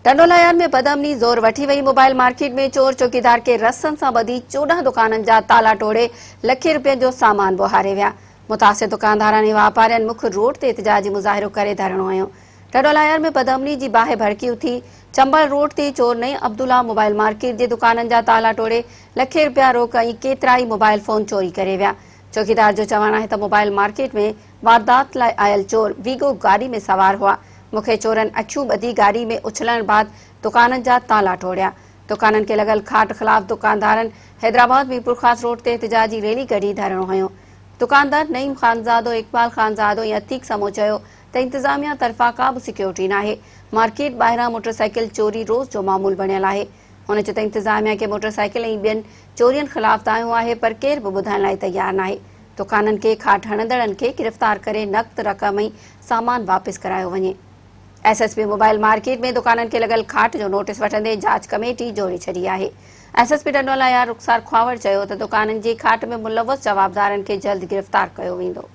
ٽنڊوالهيار ۾ بدامني زور وٺي وئي، موبائل مارڪيٽ ۾ چور چوڪيدار کي رسن سان ٻڌي 14 دڪانن جا تالا ٽوڙي لکين رپين جو سامان ٻوهاري ويا. متاثر دڪاندارن ۽ واپارين مک روڊ تي احتجاجي مظاهرو ڪري ڌرڻو هنيو. ٽنڊوالهيار ۾ بدامني جي باهه ڀڙڪي اٿي، چمبڙ روڊ تي چور نئين عبدالله موبائل مارڪيٽ جي دڪانن جا تالا ٽوڙي لکين رپيا روڪ ۽ ڪيترائي موبائل فون چوري ڪري ويا. چوڪيدار جو چوڻ آهي ته موبائل مارڪيٽ ۾ واردات لاء آيل چور ويگو گاڏي ۾ سوار هئا، مون کي چورن اکيون ٻڌي گاڏي ۾ اڇلڻ بعد دڪانن جا تالا ٽوڙيا. دڪانن کي لڳل کاٽ خلاف دڪاندارن حيدرآباد ميرپورخاص روڊ تي احتجاجي ريلي ڪڍي ڌرڻو هنيو. دڪاندار نعيم خانزادو، اقبال خانزادو ۽ عتيق سمون چيو ته انتظاميا طرفان ڪا به سيڪيورٽي ناهي، مارڪيٽ ٻاهران موٽرسائيڪل چوري روز جو معمول بڻيل آهي. هن چيو ته انتظاميا کي موٽرسائيڪل ۽ ٻين چورين خلاف دانهيو آهي پر ڪير به ٻڌڻ لاء تيار ناهي. دڪانن کي کاٽ هڻندڙن کي گرفتار ڪري نقد رقم ۽ سامان واپس ڪرايو وڃي. S S P mobile market ۾ دڪانن کي لڳل کاٽ جو نوٽيس وٺندي جاچ ڪميٽي جوڙي ڇڏي آهي. ايس ايس پي ٽنڊوالهيار رخسار خواوڙ چيو ته دڪانن جي کاٽ ۾ ملوث جوابدارن کي جلد گرفتار ڪيو ويندو.